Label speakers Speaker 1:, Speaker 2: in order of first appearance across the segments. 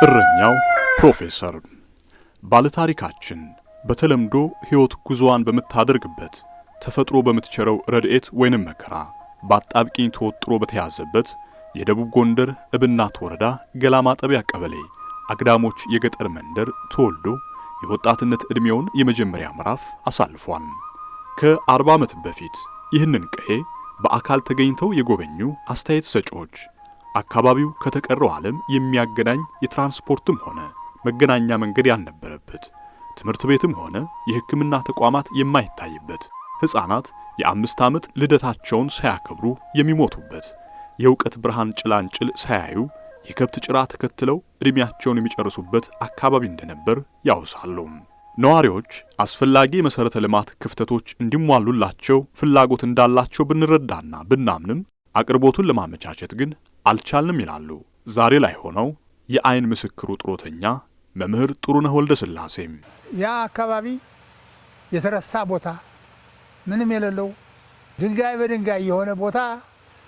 Speaker 1: እረኛው ፕሮፌሰር ባለታሪካችን በተለምዶ ሕይወት ጉዞዋን በምታደርግበት፣ ተፈጥሮ በምትቸረው ረድኤት ወይንም መከራ በአጣብቂኝ ተወጥሮ በተያዘበት የደቡብ ጎንደር እብናት ወረዳ ገላ ማጠቢያ ቀበሌ አግዳሞች የገጠር መንደር ተወልዶ የወጣትነት ዕድሜውን የመጀመሪያ ምዕራፍ አሳልፏል። ከ40 ዓመት በፊት ይህንን ቀዬ በአካል ተገኝተው የጎበኙ አስተያየት ሰጪዎች አካባቢው ከተቀረው ዓለም የሚያገናኝ የትራንስፖርትም ሆነ መገናኛ መንገድ ያልነበረበት፣ ትምህርት ቤትም ሆነ የሕክምና ተቋማት የማይታይበት፣ ሕፃናት የ5 ዓመት ልደታቸውን ሳያከብሩ የሚሞቱበት፣ የእውቀት ብርሃን ጭላንጭል ሳያዩ የከብት ጭራ ተከትለው ዕድሜያቸውን የሚጨርሱበት አካባቢ እንደነበር ያውሳሉ። ነዋሪዎች አስፈላጊ የመሠረተ ልማት ክፍተቶች እንዲሟሉላቸው ፍላጎት እንዳላቸው ብንረዳና ብናምንም አቅርቦቱን ለማመቻቸት ግን አልቻልንም ይላሉ ዛሬ ላይ ሆነው የአይን ምስክሩ ጡረተኛ መምህር ጥሩነህ ወልደ ሥላሴም።
Speaker 2: ያ አካባቢ የተረሳ ቦታ፣ ምንም የሌለው፣ ድንጋይ በድንጋይ የሆነ ቦታ፣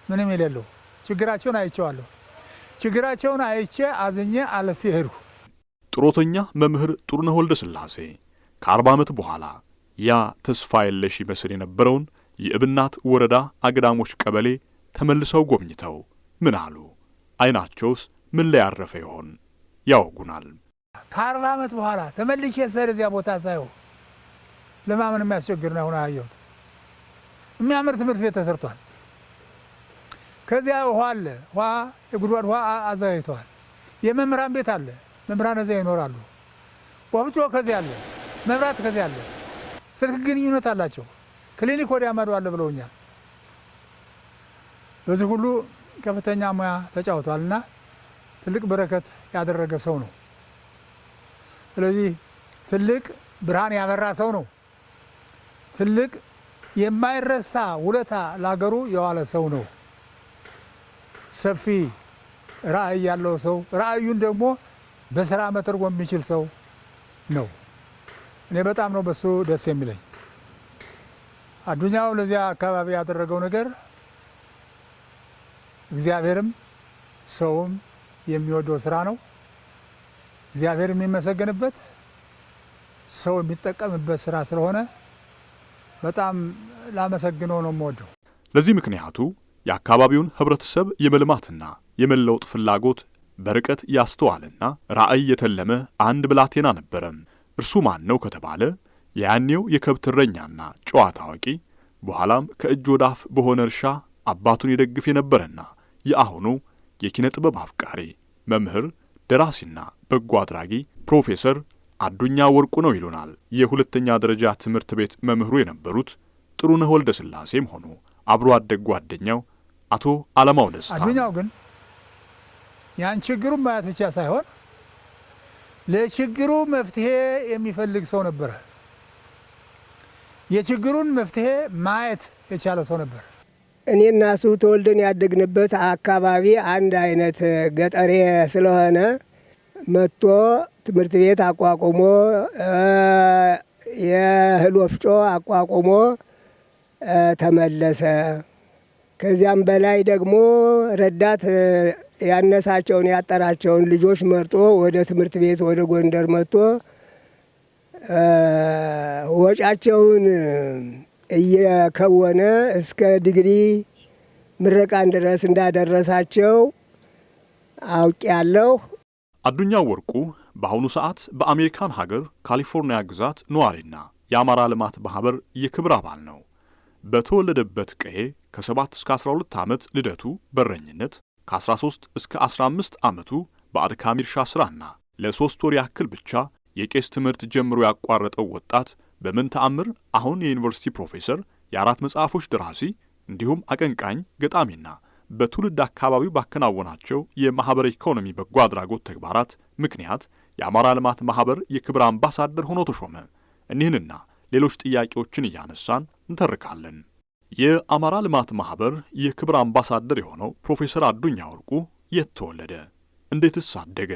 Speaker 2: ምንም የሌለው፣ ችግራቸውን አይቼዋለሁ። ችግራቸውን አይቼ አዝኜ አልፌ ሄድኩ።
Speaker 1: ጡረተኛ መምህር ጥሩነህ ወልደ ሥላሴ ከ40 ዓመት በኋላ ያ ተስፋ የለሽ ይመስል የነበረውን የእብናት ወረዳ አግዳሞች ቀበሌ ተመልሰው ጎብኝተው ምን አሉ? አይናቸውስ ምን ላይ ያረፈ ይሆን? ያወጉናል።
Speaker 2: ከ40 ዓመት በኋላ ተመልሼ ስሄድ እዚያ ቦታ ሳየው ለማመን የሚያስቸግር ነው። አሁን አየሁት። የሚያምር ትምህርት ቤት ተሰርቷል። ከዚያ ውሃ አለ። ውሃ፣ የጉድጓድ ውሃ አዘጋጅተዋል። የመምህራን ቤት አለ። መምህራን እዚያ ይኖራሉ። ወፍጮ ከዚያ አለ። መብራት ከዚያ አለ። ስልክ ግንኙነት አላቸው። ክሊኒክ ወዲያ ማዶ አለ ብለውኛል። በዚህ ሁሉ ከፍተኛ ሙያ ተጫውቷልና ትልቅ በረከት ያደረገ ሰው ነው። ስለዚህ ትልቅ ብርሃን ያበራ ሰው ነው። ትልቅ የማይረሳ ውለታ ለሀገሩ የዋለ ሰው ነው። ሰፊ ራዕይ ያለው ሰው፣ ራዕዩን ደግሞ በስራ መተርጎም የሚችል ሰው ነው። እኔ በጣም ነው በሱ ደስ የሚለኝ። አዱኛው ለዚያ አካባቢ ያደረገው ነገር እግዚአብሔርም ሰውም የሚወደው ስራ ነው። እግዚአብሔር የሚመሰገንበት፣ ሰው የሚጠቀምበት ስራ ስለሆነ በጣም ላመሰግነው ነው የምወደው።
Speaker 1: ለዚህ ምክንያቱ የአካባቢውን ህብረተሰብ የመልማትና የመለወጥ ፍላጎት በርቀት ያስተዋልና ራዕይ የተለመ አንድ ብላቴና ነበረ። እርሱ ማን ነው ከተባለ የያኔው የከብት እረኛና ጨዋታ አዋቂ፣ በኋላም ከእጅ ወደ አፍ በሆነ እርሻ አባቱን ይደግፍ የነበረና የአሁኑ የኪነ ጥበብ አፍቃሪ መምህር፣ ደራሲና በጎ አድራጊ ፕሮፌሰር አዱኛ ወርቁ ነው ይሉናል የሁለተኛ ደረጃ ትምህርት ቤት መምህሩ የነበሩት ጥሩነህ ወልደ ሥላሴም ሆኑ አብሮ አደግ ጓደኛው አቶ አለማው ደስታ።
Speaker 2: አዱኛው ግን ያን ችግሩን ማየት ብቻ ሳይሆን ለችግሩ መፍትሄ የሚፈልግ ሰው ነበረ። የችግሩን መፍትሄ ማየት የቻለ ሰው ነበር።
Speaker 3: እኔና እሱ ተወልደን ያደግንበት አካባቢ አንድ አይነት ገጠሬ ስለሆነ መጥቶ ትምህርት ቤት አቋቁሞ፣ የእህል ወፍጮ አቋቁሞ ተመለሰ። ከዚያም በላይ ደግሞ ረዳት ያነሳቸውን ያጠራቸውን ልጆች መርጦ ወደ ትምህርት ቤት ወደ ጎንደር መጥቶ ወጫቸውን እየከወነ እስከ ዲግሪ ምረቃን ድረስ እንዳደረሳቸው አውቄያለሁ።
Speaker 1: አዱኛ ወርቁ በአሁኑ ሰዓት በአሜሪካን ሀገር ካሊፎርኒያ ግዛት ነዋሪና የአማራ ልማት ማኅበር የክብር አባል ነው። በተወለደበት ቀዬ ከ7 እስከ 12 ዓመት ልደቱ በረኝነት፣ ከ13 እስከ 15 ዓመቱ በአድካሚ እርሻ ሥራና ለ3 ወር ያክል ብቻ የቄስ ትምህርት ጀምሮ ያቋረጠው ወጣት በምን ተአምር አሁን የዩኒቨርሲቲ ፕሮፌሰር፣ የአራት መጽሐፎች ደራሲ እንዲሁም አቀንቃኝ ገጣሚና በትውልድ አካባቢው ባከናወናቸው የማኅበረ ኢኮኖሚ በጎ አድራጎት ተግባራት ምክንያት የአማራ ልማት ማኅበር የክብር አምባሳደር ሆኖ ተሾመ? እኒህንና ሌሎች ጥያቄዎችን እያነሳን እንተርካለን። የአማራ ልማት ማኅበር የክብር አምባሳደር የሆነው ፕሮፌሰር አዱኛ ወርቁ የት ተወለደ? እንዴትስ አደገ?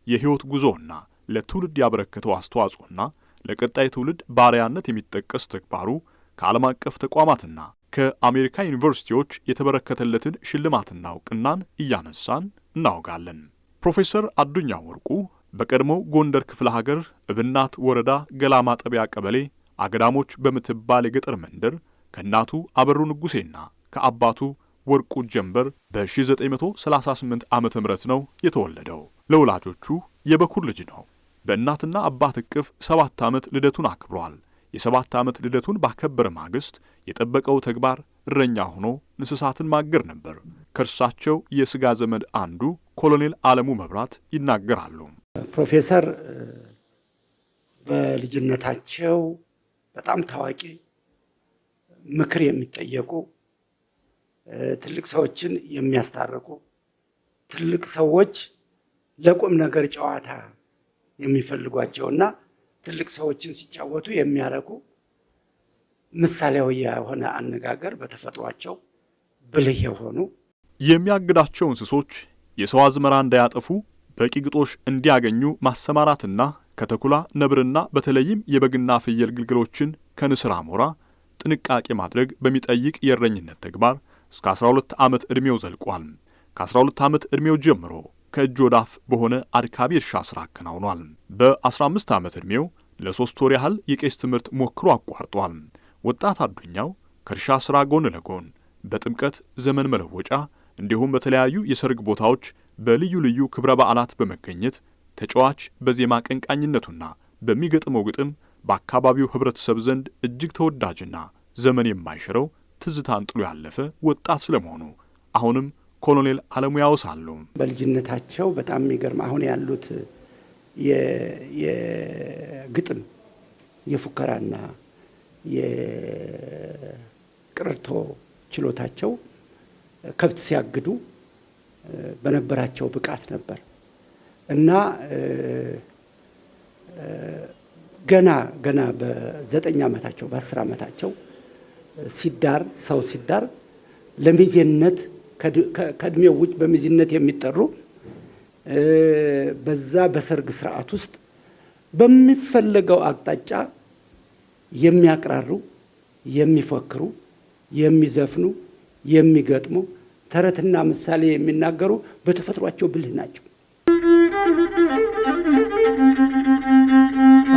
Speaker 1: የሕይወት ጉዞና ለትውልድ ያበረከተው አስተዋጽኦና ለቀጣይ ትውልድ ባሪያነት የሚጠቀስ ተግባሩ፣ ከዓለም አቀፍ ተቋማትና ከአሜሪካ ዩኒቨርሲቲዎች የተበረከተለትን ሽልማትና እውቅናን እያነሳን እናወጋለን። ፕሮፌሰር አዱኛ ወርቁ በቀድሞው ጎንደር ክፍለ ሀገር እብናት ወረዳ ገላ ማጠቢያ ቀበሌ አገዳሞች በምትባል የገጠር መንደር ከእናቱ አበሩ ንጉሴና ከአባቱ ወርቁ ጀንበር በ1938 ዓመተ ምህረት ነው የተወለደው። ለወላጆቹ የበኩር ልጅ ነው። በእናትና አባት እቅፍ 7 ዓመት ልደቱን አክብሯል። የ7 ዓመት ልደቱን ባከበረ ማግስት የጠበቀው ተግባር እረኛ ሆኖ እንስሳትን ማገር ነበር። ከእርሳቸው የስጋ ዘመድ አንዱ ኮሎኔል አለሙ መብራት ይናገራሉ።
Speaker 4: ፕሮፌሰር በልጅነታቸው በጣም ታዋቂ፣ ምክር የሚጠየቁ፣ ትልቅ ሰዎችን የሚያስታርቁ፣ ትልቅ ሰዎች ለቁም ነገር ጨዋታ የሚፈልጓቸውና ትልቅ ሰዎችን ሲጫወቱ የሚያረኩ፣ ምሳሌያዊ የሆነ አነጋገር በተፈጥሯቸው ብልህ የሆኑ፣
Speaker 1: የሚያግዳቸው እንስሶች የሰው አዝመራ እንዳያጠፉ በቂ ግጦሽ እንዲያገኙ ማሰማራትና ከተኩላ ነብርና በተለይም የበግና ፍየል ግልገሎችን ከንስር አሞራ ጥንቃቄ ማድረግ በሚጠይቅ የእረኝነት ተግባር እስከ 12 ዓመት ዕድሜው ዘልቋል። ከ12 ዓመት ዕድሜው ጀምሮ ከእጅ ወደ አፍ በሆነ አድካሚ እርሻ ስራ አከናውኗል። በ15 ዓመት ዕድሜው ለ3 ወር ያህል የቄስ ትምህርት ሞክሮ አቋርጧል። ወጣት አዱኛው ከእርሻ ስራ ጎን ለጎን በጥምቀት፣ ዘመን መለወጫ እንዲሁም በተለያዩ የሰርግ ቦታዎች በልዩ ልዩ ክብረ በዓላት በመገኘት ተጫዋች በዜማ ቀንቃኝነቱና በሚገጥመው ግጥም በአካባቢው ህብረተሰብ ዘንድ እጅግ ተወዳጅና ዘመን የማይሽረው ትዝታን ጥሎ ያለፈ ወጣት ስለመሆኑ አሁንም ኮሎኔል አለሙ ያወሳሉ።
Speaker 4: በልጅነታቸው በጣም የሚገርም አሁን ያሉት የግጥም የፉከራና የቅርቶ ችሎታቸው ከብት ሲያግዱ በነበራቸው ብቃት ነበር እና ገና ገና በ9 ዓመታቸው በ10 ዓመታቸው ሲዳር ሰው ሲዳር ለሚዜነት ከእድሜው ውጭ በሚዜነት የሚጠሩ በዛ በሰርግ ስርዓት ውስጥ በሚፈለገው አቅጣጫ የሚያቅራሩ፣ የሚፎክሩ፣ የሚዘፍኑ፣ የሚገጥሙ፣ ተረትና ምሳሌ የሚናገሩ በተፈጥሯቸው ብልህ ናቸው።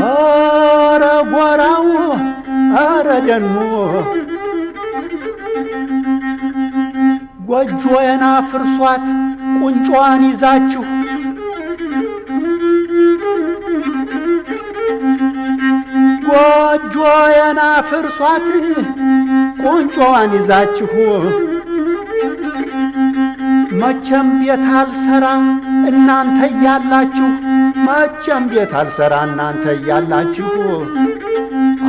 Speaker 5: አረ ጎራው አረ ደኑ ጎጆዬን አፍርሷት ቁንጮዋን ይዛችሁ ጎጆዬን አፍርሷት ቁንጮዋን ይዛችሁ መቼም ቤት አልሰራ እናንተ እያላችሁ መቼም ቤት አልሰራ እናንተ እያላችሁ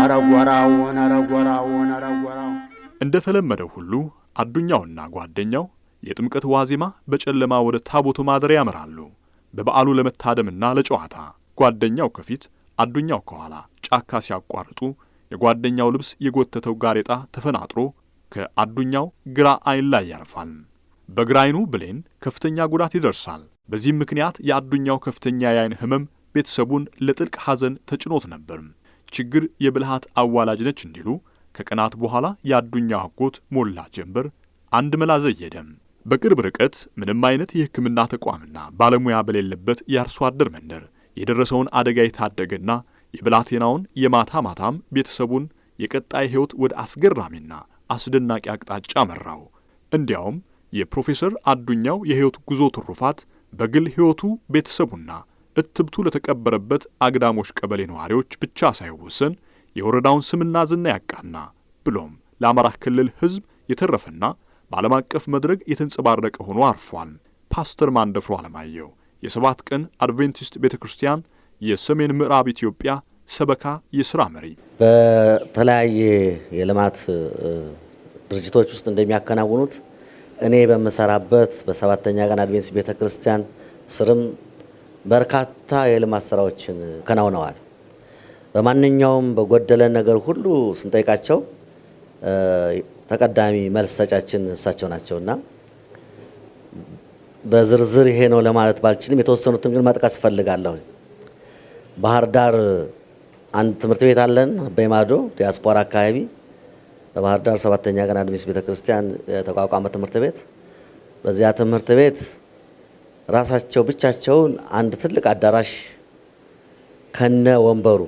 Speaker 5: አረ ጎራውን አረ ጎራውን አረ ጎራው።
Speaker 1: እንደተለመደው ሁሉ አዱኛውና ጓደኛው የጥምቀት ዋዜማ በጨለማ ወደ ታቦቱ ማደሪያ ያመራሉ። በበዓሉ ለመታደምና ለጨዋታ ጓደኛው ከፊት አዱኛው ከኋላ ጫካ ሲያቋርጡ የጓደኛው ልብስ የጎተተው ጋሬጣ ተፈናጥሮ ከአዱኛው ግራ አይን ላይ ያርፋል። በግራ አይኑ ብሌን ከፍተኛ ጉዳት ይደርሳል። በዚህም ምክንያት የአዱኛው ከፍተኛ የአይን ህመም ቤተሰቡን ለጥልቅ ሐዘን ተጭኖት ነበር። ችግር የብልሃት አዋላጅ ነች እንዲሉ ከቀናት በኋላ የአዱኛው አጎት ሞላ ጀንበር አንድ መላ ዘየደ። በቅርብ ርቀት ምንም አይነት የሕክምና ተቋምና ባለሙያ በሌለበት የአርሶ አደር መንደር የደረሰውን አደጋ የታደገና የብላቴናውን የማታ ማታም ቤተሰቡን የቀጣይ ሕይወት ወደ አስገራሚና አስደናቂ አቅጣጫ መራው። እንዲያውም የፕሮፌሰር አዱኛው የሕይወት ጉዞ ትሩፋት በግል ሕይወቱ ቤተሰቡና እትብቱ ለተቀበረበት አግዳሞች ቀበሌ ነዋሪዎች ብቻ ሳይወሰን የወረዳውን ስምና ዝና ያቃና ብሎም ለአማራ ክልል ሕዝብ የተረፈና በዓለም አቀፍ መድረክ የተንጸባረቀ ሆኖ አርፏል። ፓስተር ማንደፍሮ አለማየሁ የሰባት ቀን አድቬንቲስት ቤተክርስቲያን የሰሜን ምዕራብ ኢትዮጵያ ሰበካ የሥራ መሪ፣
Speaker 6: በተለያየ የልማት ድርጅቶች ውስጥ እንደሚያከናውኑት እኔ በምሰራበት በሰባተኛ ቀን አድቬንቲስት ቤተክርስቲያን ስርም በርካታ የልማት ስራዎችን ከናውነዋል። በማንኛውም በጎደለ ነገር ሁሉ ስንጠይቃቸው ተቀዳሚ መልስ ሰጫችን እሳቸው ናቸውና በዝርዝር ይሄ ነው ለማለት ባልችልም የተወሰኑትን ግን መጥቀስ እፈልጋለሁ። ባህር ዳር አንድ ትምህርት ቤት አለን፣ በማዶ ዲያስፖራ አካባቢ በባህር ዳር ሰባተኛ ቀን አድቬንቲስት ቤተክርስቲያን የተቋቋመ ትምህርት ቤት። በዚያ ትምህርት ቤት ራሳቸው ብቻቸውን አንድ ትልቅ አዳራሽ ከነ ወንበሩ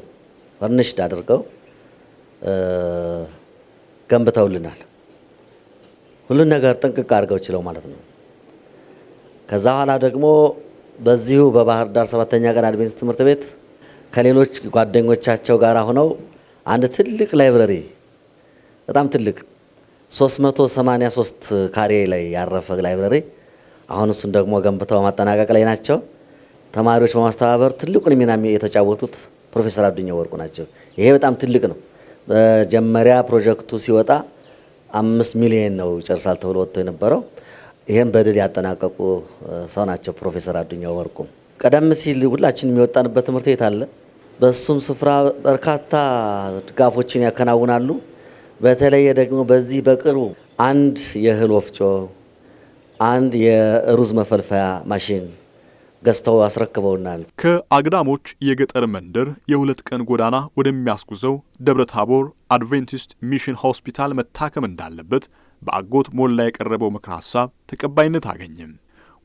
Speaker 6: furnished አድርገው ገንብተውልናል። ሁሉን ነገር ጥንቅቅ አድርገው ችለው ማለት ነው። ከዛ በኋላ ደግሞ በዚሁ በባህር ዳር ሰባተኛ ቀን አድቬንቲስት ትምህርት ቤት ከሌሎች ጓደኞቻቸው ጋር ሆነው አንድ ትልቅ library፣ በጣም ትልቅ 383 ካሬ ላይ ያረፈ library፣ አሁን እሱን ደግሞ ገንብተው ማጠናቀቅ ላይ ናቸው። ተማሪዎች በማስተባበር ትልቁን ሚና የተጫወቱት ፕሮፌሰር አዱኛው ወርቁ ናቸው። ይሄ በጣም ትልቅ ነው። መጀመሪያ ፕሮጀክቱ ሲወጣ 5 ሚሊዮን ነው ይጨርሳል ተብሎ ወጥቶ የነበረው። ይሄም በድል ያጠናቀቁ ሰው ናቸው ፕሮፌሰር አዱኛው ወርቁ። ቀደም ሲል ሁላችን የሚወጣንበት ትምህርት ቤት አለ። በሱም ስፍራ በርካታ ድጋፎችን ያከናውናሉ። በተለየ ደግሞ በዚህ በቅርቡ አንድ የእህል ወፍጮ፣ አንድ የሩዝ መፈልፈያ ማሽን ገዝተው አስረክበውናል።
Speaker 1: ከአግዳሞች የገጠር መንደር የ2 ቀን ጎዳና ወደሚያስጉዘው ደብረ ታቦር አድቬንቲስት ሚሽን ሆስፒታል መታከም እንዳለበት በአጎት ሞላ የቀረበው ምክረ ሐሳብ ተቀባይነት አገኘም።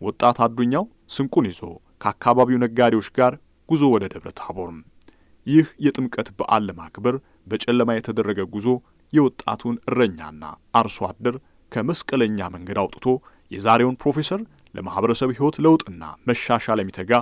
Speaker 1: ወጣት አዱኛው ስንቁን ይዞ ከአካባቢው ነጋዴዎች ጋር ጉዞ ወደ ደብረ ታቦር። ይህ የጥምቀት በዓል ለማክበር በጨለማ የተደረገ ጉዞ የወጣቱን እረኛና አርሶ አደር ከመስቀለኛ መንገድ አውጥቶ የዛሬውን ፕሮፌሰር፣ ለማኅበረሰብ ሕይወት ለውጥና መሻሻል የሚተጋ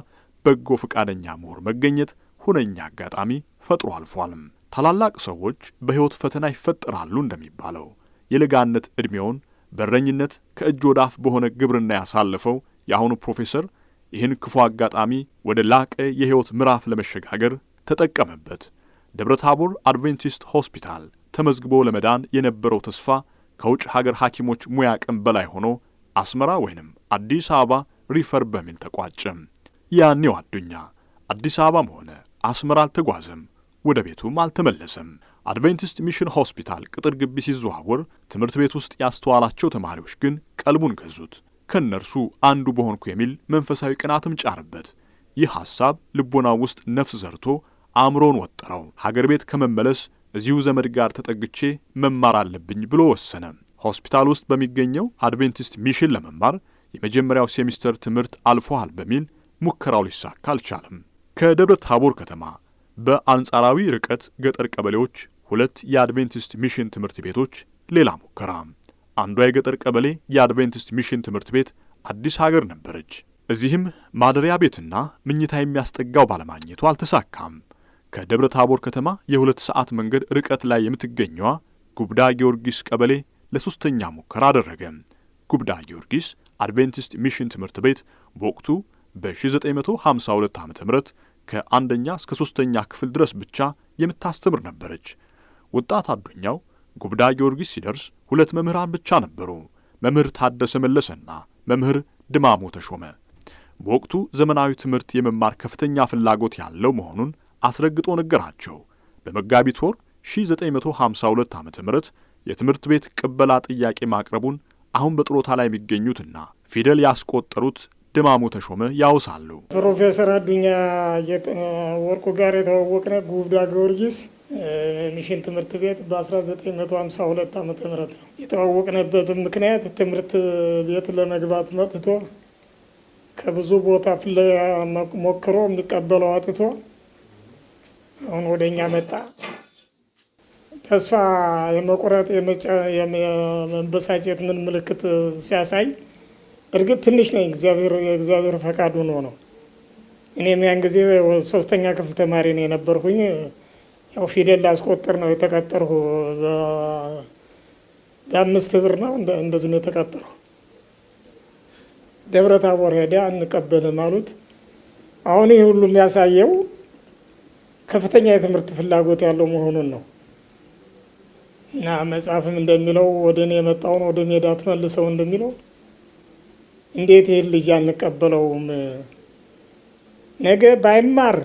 Speaker 1: በጎ ፈቃደኛ ምሁር መገኘት ሁነኛ አጋጣሚ ፈጥሮ አልፏል። ታላላቅ ሰዎች በሕይወት ፈተና ይፈጠራሉ እንደሚባለው፣ የለጋነት ዕድሜውን በእረኝነት ከእጅ ወደ አፍ በሆነ ግብርና ያሳለፈው የአሁኑ ፕሮፌሰር ይህን ክፉ አጋጣሚ ወደ ላቀ የሕይወት ምዕራፍ ለመሸጋገር ተጠቀመበት። ደብረ ታቦር አድቬንቲስት ሆስፒታል ተመዝግቦ ለመዳን የነበረው ተስፋ ከውጭ ሀገር ሐኪሞች ሙያ አቅም በላይ ሆኖ አስመራ ወይንም አዲስ አበባ refer በሚል ተቋጨ። ያኔው አዱኛ አዲስ አበባም ሆነ አስመራ አልተጓዘም፣ ወደ ቤቱም አልተመለሰም። አድቬንቲስት ሚሽን ሆስፒታል ቅጥር ግቢ ሲዘዋወር ትምህርት ቤት ውስጥ ያስተዋላቸው ተማሪዎች ግን ቀልቡን ገዙት። ከእነርሱ አንዱ በሆንኩ የሚል መንፈሳዊ ቅናትም ጫረበት። ይህ ሐሳብ ልቦናው ውስጥ ነፍስ ዘርቶ አእምሮን ወጠረው። ሀገር ቤት ከመመለስ እዚሁ ዘመድ ጋር ተጠግቼ መማር አለብኝ ብሎ ወሰነ። ሆስፒታል ውስጥ በሚገኘው አድቬንቲስት ሚሽን ለመማር የመጀመሪያው ሴሚስተር ትምህርት አልፎሃል በሚል ሙከራው ሊሳካ አልቻለም። ከደብረ ታቦር ከተማ በአንጻራዊ ርቀት ገጠር ቀበሌዎች ሁለት የአድቬንቲስት ሚሽን ትምህርት ቤቶች ሌላ ሙከራ። አንዷ የገጠር ቀበሌ የአድቬንቲስት ሚሽን ትምህርት ቤት አዲስ ሀገር ነበረች። እዚህም ማደሪያ ቤትና ምኝታ የሚያስጠጋው ባለማግኘቱ አልተሳካም። ከደብረ ታቦር ከተማ የ2 ሰዓት መንገድ ርቀት ላይ የምትገኘዋ ጉብዳ ጊዮርጊስ ቀበሌ ለሶስተኛ ሙከራ አደረገ። ጉብዳ ጊዮርጊስ አድቬንቲስት ሚሽን ትምህርት ቤት በወቅቱ በ1952 ዓ ም ከአንደኛ እስከ ሶስተኛ ክፍል ድረስ ብቻ የምታስተምር ነበረች። ወጣት አዱኛው ጉብዳ ጊዮርጊስ ሲደርስ ሁለት መምህራን ብቻ ነበሩ። መምህር ታደሰ መለሰና መምህር ድማሞ ተሾመ። በወቅቱ ዘመናዊ ትምህርት የመማር ከፍተኛ ፍላጎት ያለው መሆኑን አስረግጦ ነገራቸው። በመጋቢት ወር 1952 ዓ ም የትምህርት ቤት ቅበላ ጥያቄ ማቅረቡን አሁን በጡረታ ላይ የሚገኙትና ፊደል ያስቆጠሩት ድማሙ ተሾመ ያውሳሉ።
Speaker 7: ፕሮፌሰር አዱኛ ወርቁ ጋር የተዋወቅነ ጉብዳ ጊዮርጊስ ሚሽን ትምህርት ቤት በ1952 ዓ.ም ነው። የተዋወቅንበትም ምክንያት ትምህርት ቤት ለመግባት መጥቶ ከብዙ ቦታ ፍለጋ ሞክሮ የሚቀበለው አጥቶ አሁን ወደ እኛ መጣ። ተስፋ የመቁረጥ፣ የመበሳጨት ምን ምልክት ሲያሳይ፣ እርግጥ ትንሽ ነኝ፣ የእግዚአብሔር ፈቃድ ሆኖ ነው። እኔም ያን ጊዜ ሶስተኛ ክፍል ተማሪ ነው የነበርኩኝ። ያው ፊደል ላስቆጥር ነው የተቀጠርሁ። በ5 ብር ነው እንደዚህ ነው የተቀጠርሁ። ደብረ ታቦር ሄደ፣ አንቀበልም አሉት። አሁን ይህ ሁሉ የሚያሳየው ከፍተኛ የትምህርት ፍላጎት ያለው መሆኑን ነው። እና መጽሐፍም እንደሚለው ወደ እኔ የመጣውን ወደ ሜዳ አትመልሰው እንደሚለው፣ እንዴት ይህን ልጅ አንቀበለውም? ነገ ባይማር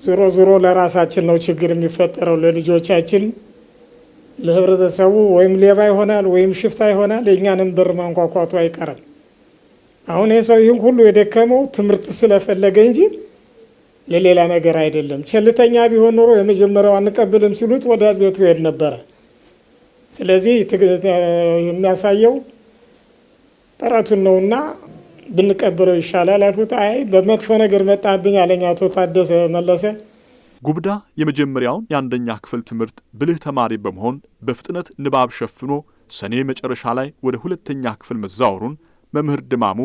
Speaker 7: ዞሮ ዞሮ ለራሳችን ነው ችግር የሚፈጠረው፣ ለልጆቻችን፣ ለህብረተሰቡ። ወይም ሌባ ይሆናል ወይም ሽፍታ ይሆናል። የእኛንም በር ማንኳኳቱ አይቀርም። አሁን ይህ ሰው ይህን ሁሉ የደከመው ትምህርት ስለፈለገ እንጂ ለሌላ ነገር አይደለም። ቸልተኛ ቢሆን ኖሮ የመጀመሪያው አንቀብልም ሲሉት ወደ ቤቱ ይሄድ ነበረ። ስለዚህ የሚያሳየው ጥረቱን ነውና ብንቀበለው ይሻላል አልኩት። አይ በመጥፎ ነገር መጣብኝ አለኝ አቶ ታደሰ መለሰ።
Speaker 1: ጉብዳ የመጀመሪያውን የአንደኛ ክፍል ትምህርት ብልህ ተማሪ በመሆን በፍጥነት ንባብ ሸፍኖ ሰኔ መጨረሻ ላይ ወደ ሁለተኛ ክፍል መዛወሩን መምህር ድማሙ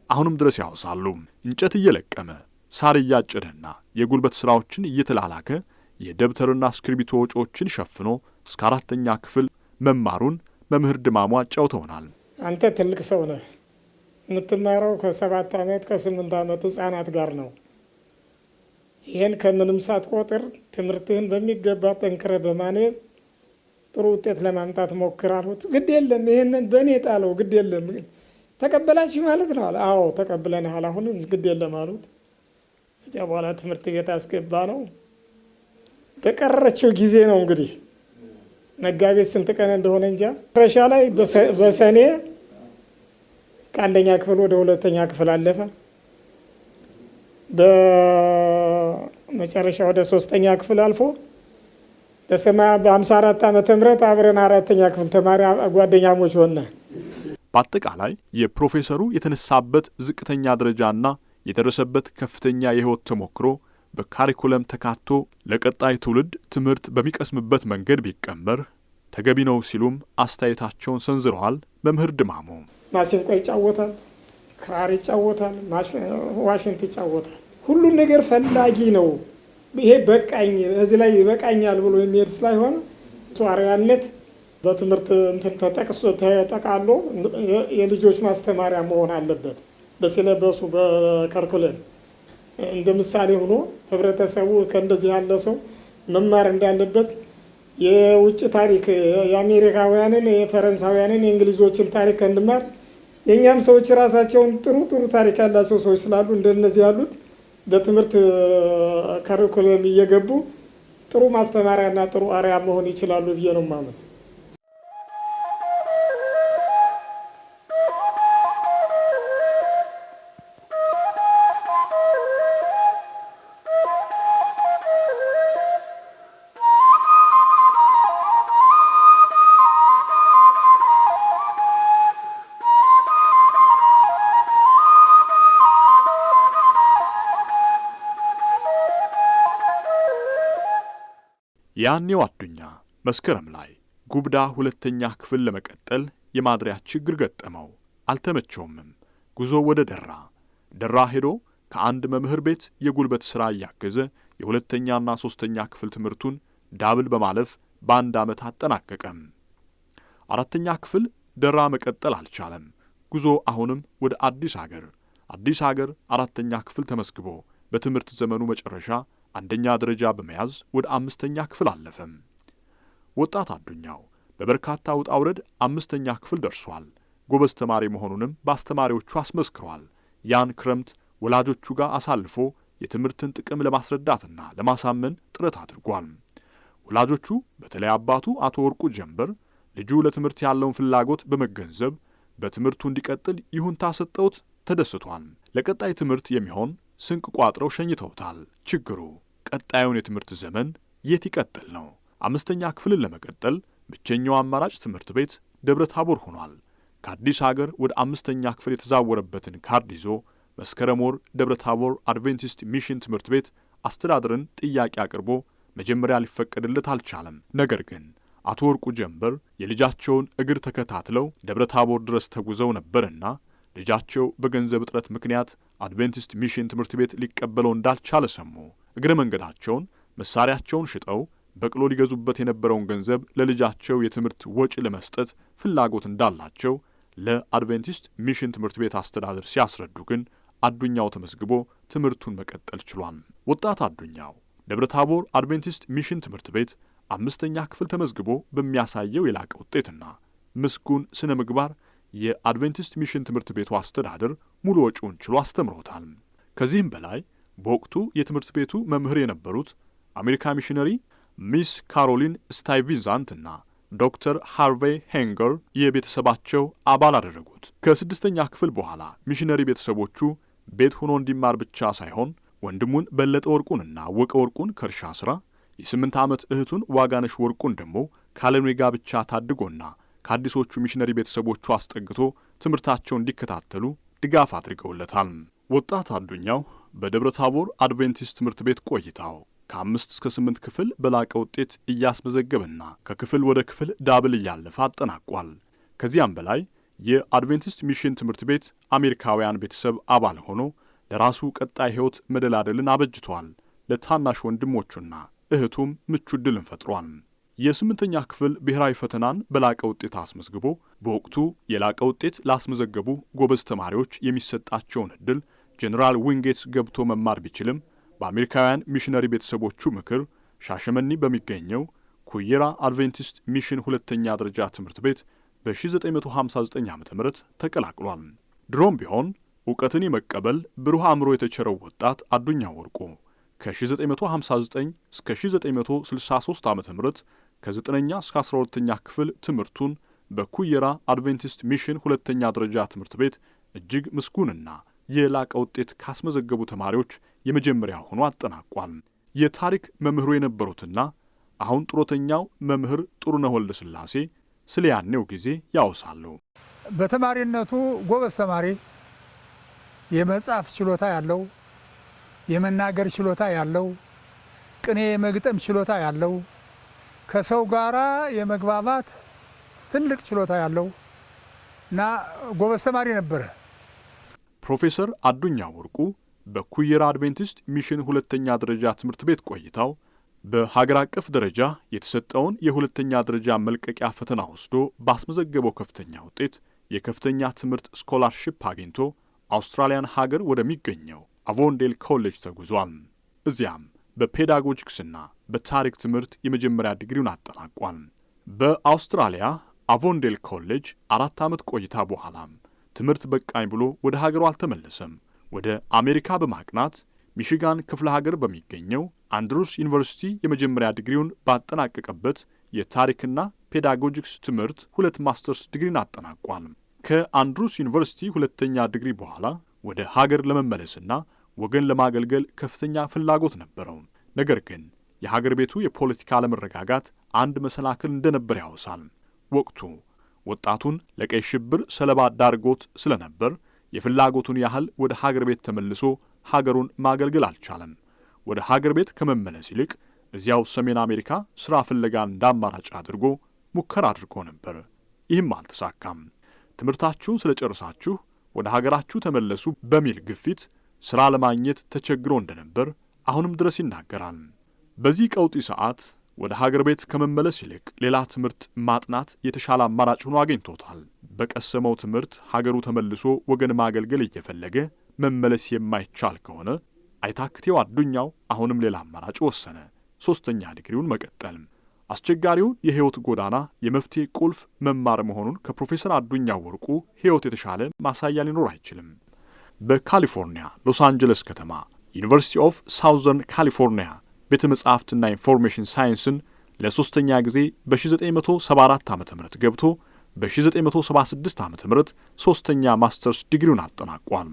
Speaker 1: አሁንም ድረስ ያወሳሉ። እንጨት እየለቀመ፣ ሳር እያጨደና የጉልበት ስራዎችን እየተላላከ የደብተርና እስክሪብቶ ወጪዎችን ሸፍኖ እስከ አራተኛ ክፍል መማሩን መምህር ድማሙ አጫውተውናል።
Speaker 7: አንተ ትልቅ ሰው ነህ፣ የምትማረው ከ7 ዓመት ከ8 ዓመት ህጻናት ጋር ነው። ይህን ከምንም ሳትቆጥር ትምህርትህን በሚገባ ጠንክረህ በማንበብ ጥሩ ውጤት ለማምጣት ሞክር አልኩት። ግድ የለም ይህንን በእኔ ጣለው፣ ግድ የለም ተቀበላችሁ ማለት ነው አለ። አዎ ተቀብለናል፣ አሁን ግድ የለም አሉት። ከዚያ በኋላ ትምህርት ቤት አስገባ ነው። በቀረችው ጊዜ ነው እንግዲህ መጋቢት ስንት ቀን እንደሆነ እንጃ፣ መጨረሻ ላይ በሰኔ ከአንደኛ ክፍል ወደ ሁለተኛ ክፍል አለፈ። በመጨረሻ ወደ ሶስተኛ ክፍል አልፎ በ54 ዓመተ ምህረት አብረን አራተኛ ክፍል ተማሪ ጓደኛሞች ሆነ።
Speaker 1: በአጠቃላይ የፕሮፌሰሩ የተነሳበት ዝቅተኛ ደረጃና የደረሰበት ከፍተኛ የህይወት ተሞክሮ በካሪኩለም ተካቶ ለቀጣይ ትውልድ ትምህርት በሚቀስምበት መንገድ ቢቀመር ተገቢ ነው ሲሉም አስተያየታቸውን ሰንዝረዋል። መምህር ድማሙ
Speaker 7: ማሲንቆ ይጫወታል፣ ክራር ይጫወታል፣ ዋሽንት ይጫወታል። ሁሉን ነገር ፈላጊ ነው። ይሄ በቃኝ እዚህ ላይ ይበቃኛል ብሎ የሚሄድ ስላይሆን አርአያነት በትምህርት እንትን ተጠቅሶ ተጠቃሎ የልጆች ማስተማሪያ መሆን አለበት። በሲለበሱ በከርኩለም እንደ ምሳሌ ሆኖ ህብረተሰቡ ከእንደዚህ ያለ ሰው መማር እንዳለበት የውጭ ታሪክ የአሜሪካውያንን፣ የፈረንሳውያንን፣ የእንግሊዞችን ታሪክ እንማር። የእኛም ሰዎች ራሳቸውን ጥሩ ጥሩ ታሪክ ያላቸው ሰዎች ስላሉ እንደነዚህ ያሉት በትምህርት ከሪኩለም እየገቡ ጥሩ ማስተማሪያና ጥሩ አርአያ መሆን ይችላሉ ብዬ ነው የማምነው።
Speaker 1: ያኔው አዱኛ መስከረም ላይ ጉብዳ ሁለተኛ ክፍል ለመቀጠል የማድሪያ ችግር ገጠመው። አልተመቸውምም። ጉዞ ወደ ደራ ደራ ሄዶ ከአንድ መምህር ቤት የጉልበት ሥራ እያገዘ የሁለተኛና ሶስተኛ ክፍል ትምህርቱን double በማለፍ በአንድ ዓመት አጠናቀቀም። አራተኛ ክፍል ደራ መቀጠል አልቻለም። ጉዞ አሁንም ወደ አዲስ አገር። አዲስ አገር አራተኛ ክፍል ተመዝግቦ በትምህርት ዘመኑ መጨረሻ አንደኛ ደረጃ በመያዝ ወደ አምስተኛ ክፍል አለፈም። ወጣት አዱኛው በበርካታ ውጣ ውረድ አምስተኛ ክፍል ደርሷል። ጎበዝ ተማሪ መሆኑንም በአስተማሪዎቹ አስመስክሯል። ያን ክረምት ወላጆቹ ጋር አሳልፎ የትምህርትን ጥቅም ለማስረዳትና ለማሳመን ጥረት አድርጓል። ወላጆቹ በተለይ አባቱ አቶ ወርቁ ጀንበር ልጁ ለትምህርት ያለውን ፍላጎት በመገንዘብ በትምህርቱ እንዲቀጥል ይሁንታ ሰጠውት ተደስቷል። ለቀጣይ ትምህርት የሚሆን ስንቅ ቋጥረው ሸኝተውታል። ችግሩ ቀጣዩን የትምህርት ዘመን የት ይቀጥል ነው። አምስተኛ ክፍልን ለመቀጠል ብቸኛው አማራጭ ትምህርት ቤት ደብረ ታቦር ሆኗል። ከአዲስ ሀገር ወደ አምስተኛ ክፍል የተዛወረበትን ካርድ ይዞ መስከረም ወር ደብረ ታቦር አድቬንቲስት ሚሽን ትምህርት ቤት አስተዳደርን ጥያቄ አቅርቦ መጀመሪያ ሊፈቀድለት አልቻለም። ነገር ግን አቶ ወርቁ ጀንበር የልጃቸውን እግር ተከታትለው ደብረ ታቦር ድረስ ተጉዘው ነበርና ልጃቸው በገንዘብ እጥረት ምክንያት አድቬንቲስት ሚሽን ትምህርት ቤት ሊቀበለው እንዳልቻለ ሰሙ። እግረ መንገዳቸውን መሳሪያቸውን ሽጠው በቅሎ ሊገዙበት የነበረውን ገንዘብ ለልጃቸው የትምህርት ወጪ ለመስጠት ፍላጎት እንዳላቸው ለአድቬንቲስት ሚሽን ትምህርት ቤት አስተዳደር ሲያስረዱ ግን አዱኛው ተመዝግቦ ትምህርቱን መቀጠል ችሏል። ወጣት አዱኛው ደብረ ታቦር አድቬንቲስት ሚሽን ትምህርት ቤት አምስተኛ ክፍል ተመዝግቦ በሚያሳየው የላቀ ውጤትና ምስጉን ስነ ምግባር የአድቬንቲስት ሚሽን ትምህርት ቤቱ አስተዳደር ሙሉ ወጪውን ችሎ አስተምሮታል። ከዚህም በላይ በወቅቱ የትምህርት ቤቱ መምህር የነበሩት አሜሪካ ሚሽነሪ ሚስ ካሮሊን ስታይቪዛንትና ዶክተር ሃርቬይ ሄንገር የቤተሰባቸው አባል አደረጉት። ከስድስተኛ ክፍል በኋላ ሚሽነሪ ቤተሰቦቹ ቤት ሆኖ እንዲማር ብቻ ሳይሆን ወንድሙን በለጠ ወርቁንና አወቀ ወርቁን ከእርሻ ስራ፣ የ8 ዓመት እህቱን ዋጋነሽ ወርቁን ደግሞ ካለዕድሜ ጋብቻ ታድጎና ከአዲሶቹ ሚሽነሪ ቤተሰቦቹ አስጠግቶ ትምህርታቸውን እንዲከታተሉ ድጋፍ አድርገውለታል። ወጣት አዱኛው በደብረ ታቦር አድቬንቲስት ትምህርት ቤት ቆይታው ከ5 እስከ 8 ክፍል በላቀ ውጤት እያስመዘገበና ከክፍል ወደ ክፍል double እያለፈ አጠናቋል። ከዚያም በላይ የአድቬንቲስት ሚሽን ትምህርት ቤት አሜሪካውያን ቤተሰብ አባል ሆኖ ለራሱ ቀጣይ ሕይወት መደላደልን አበጅቷል። ለታናሽ ወንድሞቹና እህቱም ምቹ ዕድልን ፈጥሯል። የስምንተኛ ክፍል ብሔራዊ ፈተናን በላቀ ውጤት አስመዝግቦ በወቅቱ የላቀ ውጤት ላስመዘገቡ ጎበዝ ተማሪዎች የሚሰጣቸውን ዕድል ጄኔራል ዊንጌትስ ገብቶ መማር ቢችልም፣ በአሜሪካውያን ሚሽነሪ ቤተሰቦቹ ምክር ሻሸመኔ በሚገኘው ኩየራ አድቬንቲስት ሚሽን ሁለተኛ ደረጃ ትምህርት ቤት በ1959 ዓ ም ተቀላቅሏል። ድሮም ቢሆን እውቀትን የመቀበል ብሩህ አእምሮ የተቸረው ወጣት አዱኛ ወርቁ ከ1959 እስከ 1963 ዓ ም ከ9ኛ እስከ 12ኛ ክፍል ትምህርቱን በኩየራ አድቬንቲስት ሚሽን ሁለተኛ ደረጃ ትምህርት ቤት እጅግ ምስጉንና የላቀ ውጤት ካስመዘገቡ ተማሪዎች የመጀመሪያ ሆኖ አጠናቋል። የታሪክ መምህሩ የነበሩትና አሁን ጡረተኛው መምህር ጥሩነህ ወልደ ሥላሴ ስለ ያኔው ጊዜ ያወሳሉ።
Speaker 2: በተማሪነቱ ጎበዝ ተማሪ፣ የመጻፍ ችሎታ ያለው፣ የመናገር ችሎታ ያለው፣ ቅኔ የመግጠም ችሎታ ያለው፣ ከሰው ጋራ የመግባባት ትልቅ ችሎታ ያለው እና ጎበዝ ተማሪ ነበረ።
Speaker 1: ፕሮፌሰር አዱኛ ወርቁ በኩየራ አድቬንቲስት ሚሽን ሁለተኛ ደረጃ ትምህርት ቤት ቆይታው በሀገር አቀፍ ደረጃ የተሰጠውን የሁለተኛ ደረጃ መልቀቂያ ፈተና ወስዶ ባስመዘገበው ከፍተኛ ውጤት የከፍተኛ ትምህርት scholarship አግኝቶ አውስትራሊያን ሀገር ወደሚገኘው አቮንዴል ኮሌጅ ተጉዟል። እዚያም በ pedagogics ና በታሪክ ትምህርት የመጀመሪያ ዲግሪውን አጠናቋል። በአውስትራሊያ አቮንዴል ኮሌጅ 4 ዓመት ቆይታ በኋላም ትምህርት በቃኝ ብሎ ወደ ሀገሩ አልተመለሰም። ወደ አሜሪካ በማቅናት ሚሽጋን ክፍለ ሀገር በሚገኘው አንድሩስ ዩኒቨርሲቲ የመጀመሪያ ዲግሪውን ባጠናቀቀበት የታሪክና pedagogics ትምህርት ሁለት ማስተርስ ዲግሪን አጠናቋል። ከአንድሩስ ዩኒቨርሲቲ ሁለተኛ ዲግሪ በኋላ ወደ ሀገር ለመመለስና ወገን ለማገልገል ከፍተኛ ፍላጎት ነበረው። ነገር ግን የሀገር ቤቱ የፖለቲካ አለመረጋጋት አንድ መሰናክል እንደነበር ያወሳል። ወቅቱ ወጣቱን ለቀይ ሽብር ሰለባ ዳርጎት ስለነበር የፍላጎቱን ያህል ወደ ሀገር ቤት ተመልሶ ሀገሩን ማገልገል አልቻለም። ወደ ሀገር ቤት ከመመለስ ይልቅ እዚያው ሰሜን አሜሪካ ሥራ ፍለጋ እንደ አማራጭ አድርጎ ሙከራ አድርጎ ነበር። ይህም አልተሳካም። ትምህርታችሁን ስለጨረሳችሁ ወደ ሀገራችሁ ተመለሱ በሚል ግፊት ሥራ ለማግኘት ተቸግሮ እንደነበር አሁንም ድረስ ይናገራል። በዚህ ቀውጢ ሰዓት ወደ ሀገር ቤት ከመመለስ ይልቅ ሌላ ትምህርት ማጥናት የተሻለ አማራጭ ሆኖ አግኝቶታል። በቀሰመው ትምህርት ሀገሩ ተመልሶ ወገን ማገልገል እየፈለገ መመለስ የማይቻል ከሆነ አይታክቴው አዱኛው አሁንም ሌላ አማራጭ ወሰነ። ሦስተኛ ዲግሪውን መቀጠል። አስቸጋሪውን የሕይወት ጎዳና የመፍትሔ ቁልፍ መማር መሆኑን ከፕሮፌሰር አዱኛው ወርቁ ሕይወት የተሻለ ማሳያ ሊኖር አይችልም። በካሊፎርኒያ ሎስ አንጀለስ ከተማ University of Southern California ቤተ መጻሕፍትና information science ን ለሦስተኛ ጊዜ በ1974 ዓ ም ገብቶ በ1976 ዓ ም ሦስተኛ ማስተርስ ዲግሪውን አጠናቋል።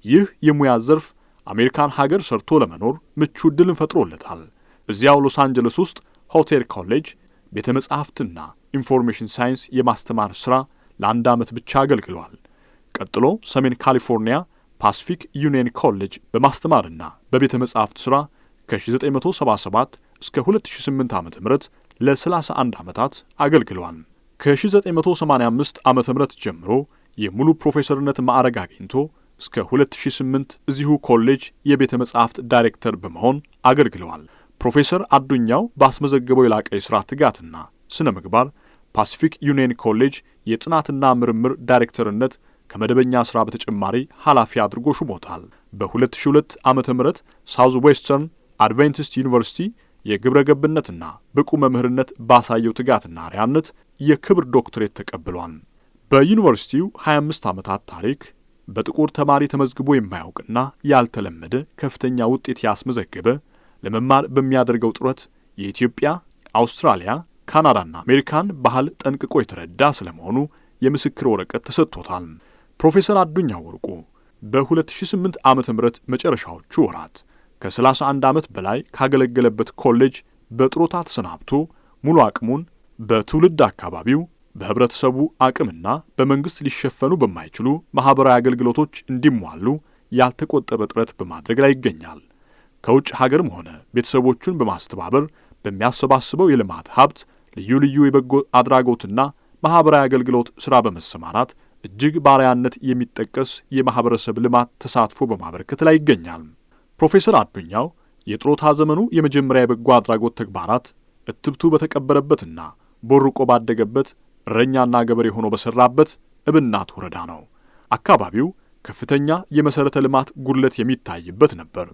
Speaker 1: ይህ የሙያ ዘርፍ አሜሪካን ሀገር ሰርቶ ለመኖር ምቹ ዕድልን ፈጥሮለታል። እዚያው ሎስ አንጀለስ ውስጥ ሆቴል ኮሌጅ ቤተ መጻሕፍትና information science የማስተማር ሥራ ለአንድ ዓመት ብቻ አገልግሏል። ቀጥሎ ሰሜን ካሊፎርኒያ ፓሲፊክ ዩኒየን ኮሌጅ በማስተማርና በቤተ መጻሕፍት ሥራ ከ1977 እስከ 2008 ዓ ም ለ31 ዓመታት አገልግሏል። ከ1985 ዓ ም ጀምሮ የሙሉ ፕሮፌሰርነት ማዕረግ አግኝቶ እስከ 2008 እዚሁ ኮሌጅ የቤተ መጻሕፍት ዳይሬክተር በመሆን አገልግለዋል። ፕሮፌሰር አዱኛው ባስመዘገበው የላቀ የሥራ ትጋትና ስነ ምግባር ፓሲፊክ ዩኒየን ኮሌጅ የጥናትና ምርምር ዳይሬክተርነት ከመደበኛ ሥራ በተጨማሪ ኃላፊ አድርጎ ሹሞታል። በ2002 ዓ ም ሳውዝ ዌስተርን አድቬንቲስት ዩኒቨርሲቲ የግብረ ገብነትና ብቁ መምህርነት ባሳየው ትጋትና አርአያነት የክብር ዶክትሬት ተቀብሏል። በዩኒቨርሲቲው 25 ዓመታት ታሪክ በጥቁር ተማሪ ተመዝግቦ የማያውቅና ያልተለመደ ከፍተኛ ውጤት ያስመዘገበ፣ ለመማር በሚያደርገው ጥረት የኢትዮጵያ፣ አውስትራሊያ፣ ካናዳና አሜሪካን ባህል ጠንቅቆ የተረዳ ስለመሆኑ የምስክር ወረቀት ተሰጥቶታል። ፕሮፌሰር አዱኛ ወርቁ በ2008 ዓ ም መጨረሻዎቹ ወራት ከ31 ዓመት በላይ ካገለገለበት ኮሌጅ በጡረታ ተሰናብቶ ሙሉ አቅሙን በትውልድ አካባቢው በህብረተሰቡ አቅምና በመንግስት ሊሸፈኑ በማይችሉ ማህበራዊ አገልግሎቶች እንዲሟሉ ያልተቆጠበ ጥረት በማድረግ ላይ ይገኛል። ከውጭ ሀገርም ሆነ ቤተሰቦቹን በማስተባበር በሚያሰባስበው የልማት ሀብት ልዩ ልዩ የበጎ አድራጎትና ማህበራዊ አገልግሎት ሥራ በመሰማራት እጅግ ባሪያነት የሚጠቀስ የማህበረሰብ ልማት ተሳትፎ በማበረከት ላይ ይገኛል። ፕሮፌሰር አዱኛው የጡረታ ዘመኑ የመጀመሪያ የበጎ አድራጎት ተግባራት እትብቱ በተቀበረበትና ቦርቆ ባደገበት፣ እረኛና ገበሬ ሆኖ በሰራበት እብናት ወረዳ ነው። አካባቢው ከፍተኛ የመሠረተ ልማት ጉድለት የሚታይበት ነበር።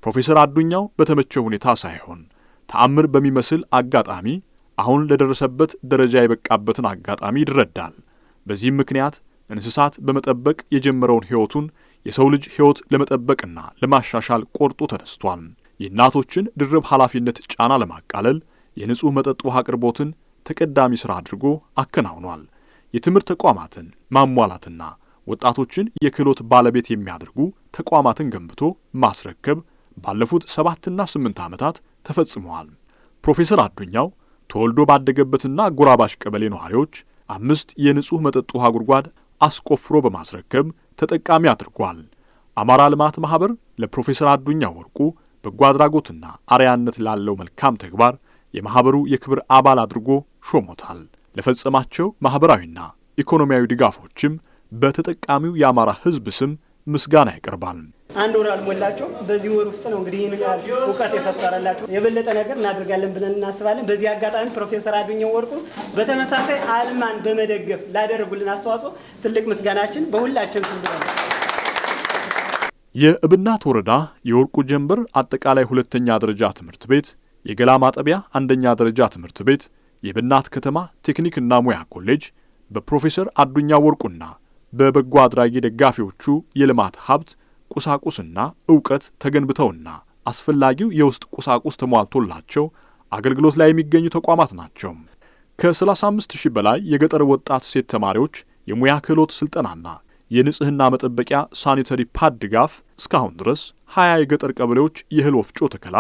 Speaker 1: ፕሮፌሰር አዱኛው በተመቸ ሁኔታ ሳይሆን ተአምር በሚመስል አጋጣሚ አሁን ለደረሰበት ደረጃ የበቃበትን አጋጣሚ ይረዳል። በዚህም ምክንያት እንስሳት በመጠበቅ የጀመረውን ሕይወቱን የሰው ልጅ ሕይወት ለመጠበቅና ለማሻሻል ቆርጦ ተነስቷል። የእናቶችን ድርብ ኃላፊነት ጫና ለማቃለል የንጹሕ መጠጥ ውሃ አቅርቦትን ተቀዳሚ ሥራ አድርጎ አከናውኗል። የትምህርት ተቋማትን ማሟላትና ወጣቶችን የክህሎት ባለቤት የሚያደርጉ ተቋማትን ገንብቶ ማስረከብ ባለፉት 7ና 8 ዓመታት ተፈጽመዋል። ፕሮፌሰር አዱኛው ተወልዶ ባደገበትና አጎራባሽ ቀበሌ ነዋሪዎች 5 የንጹሕ መጠጥ ውሃ ጉድጓድ አስቆፍሮ በማስረከብ ተጠቃሚ አድርጓል። አማራ ልማት ማህበር ለፕሮፌሰር አዱኛው ወርቁ በጎ አድራጎትና አርአያነት ላለው መልካም ተግባር የማህበሩ የክብር አባል አድርጎ ሾሞታል። ለፈጸማቸው ማህበራዊና ኢኮኖሚያዊ ድጋፎችም በተጠቃሚው የአማራ ሕዝብ ስም ምስጋና ያቀርባል።
Speaker 8: አንድ ወር አልሞላቸው። በዚህ ወር ውስጥ ነው እንግዲህ ይህን ያህል እውቀት የፈጠረላቸው። የበለጠ ነገር እናደርጋለን ብለን እናስባለን። በዚህ አጋጣሚ ፕሮፌሰር አዱኛው ወርቁ በተመሳሳይ አልማን በመደገፍ ላደረጉልን አስተዋጽኦ ትልቅ ምስጋናችን በሁላችን ስም ብለን።
Speaker 1: የእብናት ወረዳ የወርቁ ጀንበር አጠቃላይ ሁለተኛ ደረጃ ትምህርት ቤት፣ የገላ ማጠቢያ አንደኛ ደረጃ ትምህርት ቤት፣ የእብናት ከተማ ቴክኒክና ሙያ ኮሌጅ በፕሮፌሰር አዱኛው ወርቁና በበጎ አድራጊ ደጋፊዎቹ የልማት ሀብት፣ ቁሳቁስና እውቀት ተገንብተውና አስፈላጊው የውስጥ ቁሳቁስ ተሟልቶላቸው አገልግሎት ላይ የሚገኙ ተቋማት ናቸው። ከ35 ሺህ በላይ የገጠር ወጣት ሴት ተማሪዎች የሙያ ክህሎት ስልጠናና የንጽህና መጠበቂያ sanitary pad ድጋፍ፣ እስካሁን ድረስ 20 የገጠር ቀበሌዎች የእህል ወፍጮ ተከላ፣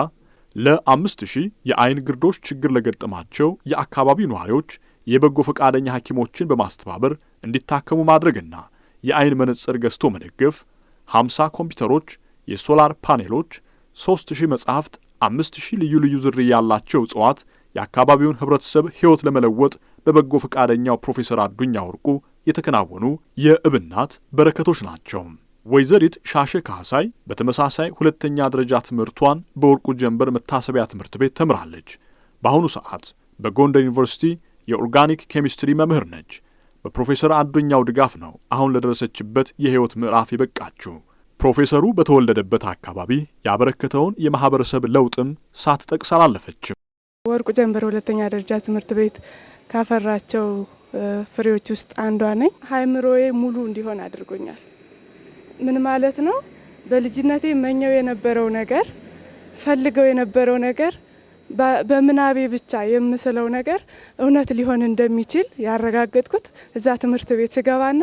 Speaker 1: ለ5 ሺህ የአይን ግርዶሽ ችግር ለገጠማቸው የአካባቢው ነዋሪዎች የበጎ ፈቃደኛ ሐኪሞችን በማስተባበር እንዲታከሙ ማድረግና የአይን መነጽር ገዝቶ መደገፍ፣ 50 ኮምፒውተሮች፣ የሶላር ፓኔሎች፣ 3000 መጻሕፍት፣ 5000 ልዩ ልዩ ዝርያ ያላቸው እጽዋት የአካባቢውን ህብረተሰብ ሕይወት ለመለወጥ በበጎ ፈቃደኛው ፕሮፌሰር አዱኛ ወርቁ የተከናወኑ የእብናት በረከቶች ናቸው። ወይዘሪት ሻሸ ካህሳይ በተመሳሳይ ሁለተኛ ደረጃ ትምህርቷን በወርቁ ጀንበር መታሰቢያ ትምህርት ቤት ተምራለች። በአሁኑ ሰዓት በጎንደር ዩኒቨርሲቲ የ organic chemistry መምህር ነች። በፕሮፌሰር አዱኛው ድጋፍ ነው አሁን ለደረሰችበት የሕይወት ምዕራፍ የበቃችው። ፕሮፌሰሩ በተወለደበት አካባቢ ያበረከተውን የማኅበረሰብ ለውጥም ሳትጠቅስ አላለፈችም።
Speaker 9: ወርቁ ጀንበር ሁለተኛ ደረጃ ትምህርት ቤት ካፈራቸው ፍሬዎች ውስጥ አንዷ ነኝ። አእምሮዬ ሙሉ እንዲሆን አድርጎኛል። ምን ማለት ነው? በልጅነቴ እመኘው የነበረው ነገር፣ ፈልገው የነበረው ነገር፣ በምናቤ ብቻ የምስለው ነገር እውነት ሊሆን እንደሚችል ያረጋገጥኩት እዛ ትምህርት ቤት ስገባና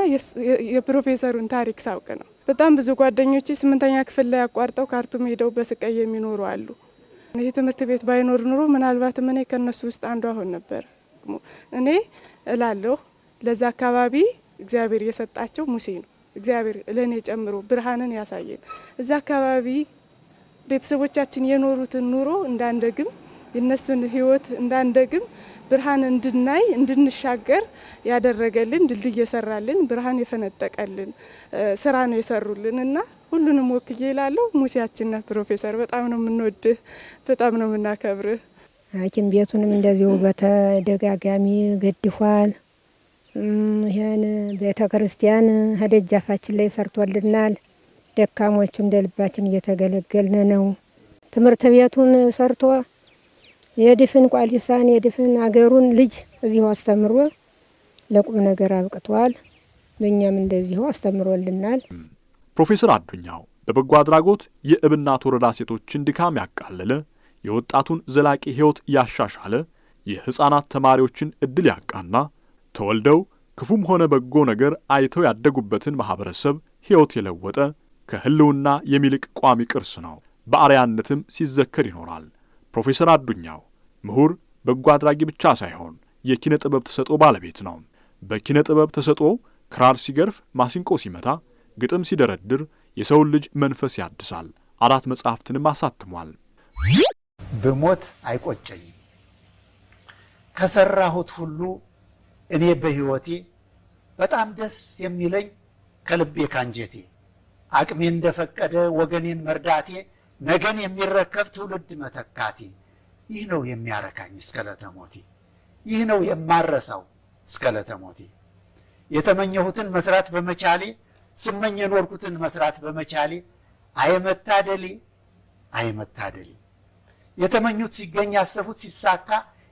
Speaker 9: የፕሮፌሰሩን ታሪክ ሳውቅ ነው። በጣም ብዙ ጓደኞቼ ስምንተኛ ክፍል ላይ አቋርጠው ካርቱም ሄደው በስቃይ የሚኖሩ አሉ። ይህ ትምህርት ቤት ባይኖር ኑሮ ምናልባትም እኔ ከእነሱ ውስጥ አንዷ እሆን ነበር። እኔ እላለሁ ለዛ አካባቢ እግዚአብሔር የሰጣቸው ሙሴ ነው። እግዚአብሔር ለእኔ ጨምሮ ብርሃንን ያሳየን። እዛ አካባቢ ቤተሰቦቻችን የኖሩትን ኑሮ እንዳንደግም፣ የነሱን ሕይወት እንዳንደግም፣ ብርሃን እንድናይ እንድንሻገር ያደረገልን፣ ድልድይ የሰራልን፣ ብርሃን የፈነጠቀልን ስራ ነው የሰሩልን እና ሁሉንም ወክዬ እላለሁ። ሙሴያችን ነህ ፕሮፌሰር፣ በጣም ነው የምንወድህ፣ በጣም ነው የምናከብርህ።
Speaker 10: ሐኪም ቤቱንም እንደዚሁ በተደጋጋሚ ገድፏል። ይህን ቤተ ክርስቲያን ከደጃፋችን ላይ ሰርቶልናል። ደካሞቹ እንደ ልባችን እየተገለገልን ነው። ትምህርት ቤቱን ሰርቶ የድፍን ቋሊሳን የድፍን አገሩን ልጅ እዚሁ አስተምሮ ለቁም ነገር አብቅቷል። ለእኛም እንደዚሁ አስተምሮልናል።
Speaker 1: ፕሮፌሰር አዱኛው በበጎ አድራጎት የእብናት ወረዳ ሴቶችን ድካም ያቃለለ፣ የወጣቱን ዘላቂ ሕይወት ያሻሻለ፣ የሕፃናት ተማሪዎችን ዕድል ያቃና፣ ተወልደው ክፉም ሆነ በጎ ነገር አይተው ያደጉበትን ማኅበረሰብ ሕይወት የለወጠ ከሕልውና የሚልቅ ቋሚ ቅርስ ነው። በአርአያነትም ሲዘከር ይኖራል። ፕሮፌሰር አዱኛው ምሁር፣ በጎ አድራጊ ብቻ ሳይሆን የኪነ ጥበብ ተሰጥኦ ባለቤት ነው። በኪነ ጥበብ ተሰጥኦ ክራር ሲገርፍ፣ ማሲንቆ ሲመታ፣ ግጥም ሲደረድር የሰውን ልጅ መንፈስ ያድሳል። 4 መጽሐፍትንም አሳትሟል።
Speaker 5: ብሞት አይቆጨኝም። ከሰራሁት ሁሉ እኔ በህይወቴ በጣም ደስ የሚለኝ ከልቤ ካንጀቴ አቅሜ እንደፈቀደ ወገኔን መርዳቴ ነገን የሚረከብ ትውልድ መተካቴ ይህ ነው የሚያረካኝ እስከ ዕለተ ሞቴ፣ ይህ ነው የማረሳው እስከ ዕለተ ሞቴ። የተመኘሁትን መስራት በመቻሌ ስመኝ የኖርኩትን መስራት በመቻሌ አይመታደሌ አይመታደሌ። የተመኙት ሲገኝ ያሰቡት ሲሳካ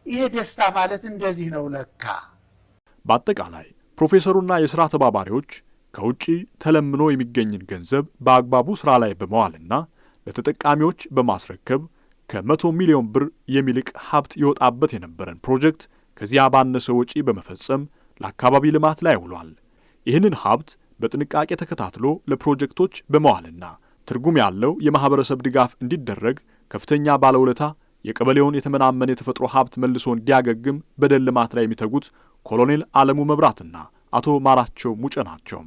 Speaker 5: ይሄ ደስታ ማለት እንደዚህ ነው ለካ።
Speaker 1: በአጠቃላይ ፕሮፌሰሩና የሥራ ተባባሪዎች ከውጪ ተለምኖ የሚገኝን ገንዘብ በአግባቡ ሥራ ላይ በመዋልና ለተጠቃሚዎች በማስረከብ ከ100 ሚሊዮን ብር የሚልቅ ሀብት ይወጣበት የነበረን ፕሮጀክት ከዚያ ባነሰ ወጪ በመፈጸም ለአካባቢ ልማት ላይ ውሏል። ይህንን ሀብት በጥንቃቄ ተከታትሎ ለፕሮጀክቶች በመዋልና ትርጉም ያለው የማህበረሰብ ድጋፍ እንዲደረግ ከፍተኛ ባለውለታ የቀበሌውን የተመናመነ የተፈጥሮ ሀብት መልሶ እንዲያገግም በደን ልማት ላይ የሚተጉት ኮሎኔል አለሙ መብራትና አቶ ማራቸው ሙጬ ናቸው።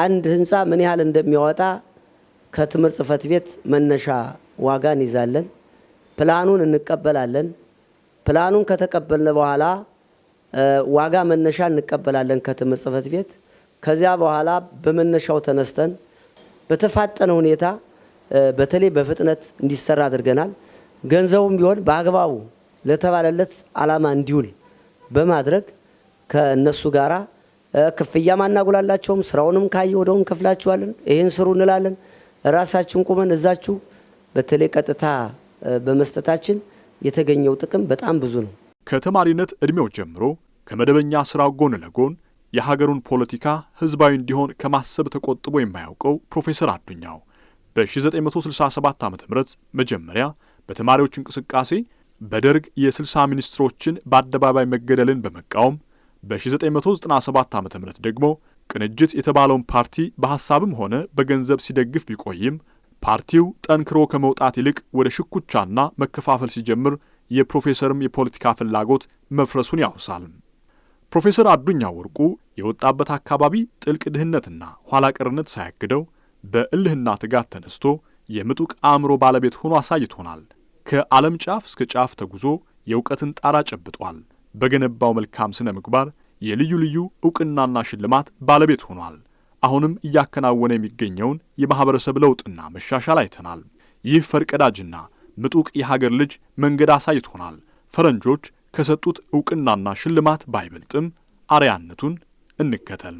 Speaker 11: አንድ ህንፃ ምን ያህል እንደሚያወጣ ከትምህርት ጽሕፈት ቤት መነሻ ዋጋ እንይዛለን። ፕላኑን እንቀበላለን። ፕላኑን ከተቀበልን በኋላ ዋጋ መነሻ እንቀበላለን ከትምህርት ጽሕፈት ቤት። ከዚያ በኋላ በመነሻው ተነስተን በተፋጠነ ሁኔታ በተለይ በፍጥነት እንዲሰራ አድርገናል። ገንዘቡም ቢሆን በአግባቡ ለተባለለት ዓላማ እንዲውል በማድረግ ከነሱ ጋራ ክፍያም አናጉላላቸውም። ስራውንም ካየ ወደውን ከፍላችኋለን፣ ይሄን ስሩ እንላለን። ራሳችን ቁመን እዛችሁ በተለይ ቀጥታ በመስጠታችን የተገኘው ጥቅም በጣም ብዙ ነው።
Speaker 1: ከተማሪነት እድሜው ጀምሮ ከመደበኛ ስራው ጎን ለጎን የሀገሩን ፖለቲካ ህዝባዊ እንዲሆን ከማሰብ ተቆጥቦ የማያውቀው ፕሮፌሰር አዱኛው በ1967 ዓ.ም መጀመሪያ በተማሪዎች እንቅስቃሴ በደርግ የ60 ሚኒስትሮችን በአደባባይ መገደልን በመቃወም በ1997 ዓ.ም ደግሞ ቅንጅት የተባለውን ፓርቲ በሐሳብም ሆነ በገንዘብ ሲደግፍ ቢቆይም ፓርቲው ጠንክሮ ከመውጣት ይልቅ ወደ ሽኩቻና መከፋፈል ሲጀምር የፕሮፌሰርም የፖለቲካ ፍላጎት መፍረሱን ያውሳል። ፕሮፌሰር አዱኛ ወርቁ የወጣበት አካባቢ ጥልቅ ድህነትና ኋላ ቀርነት ሳያግደው በእልህና ትጋት ተነስቶ የምጡቅ አእምሮ ባለቤት ሆኖ አሳይቶናል። ከዓለም ጫፍ እስከ ጫፍ ተጉዞ የእውቀትን ጣራ ጨብጧል። በገነባው መልካም ስነ ምግባር የልዩ ልዩ ዕውቅናና ሽልማት ባለቤት ሆኗል። አሁንም እያከናወነ የሚገኘውን የማህበረሰብ ለውጥና መሻሻል አይተናል። ይህ ፈርቀዳጅና ምጡቅ የሀገር ልጅ መንገድ አሳይቶናል። ፈረንጆች ከሰጡት ዕውቅናና ሽልማት ባይበልጥም አርአያነቱን እንከተል።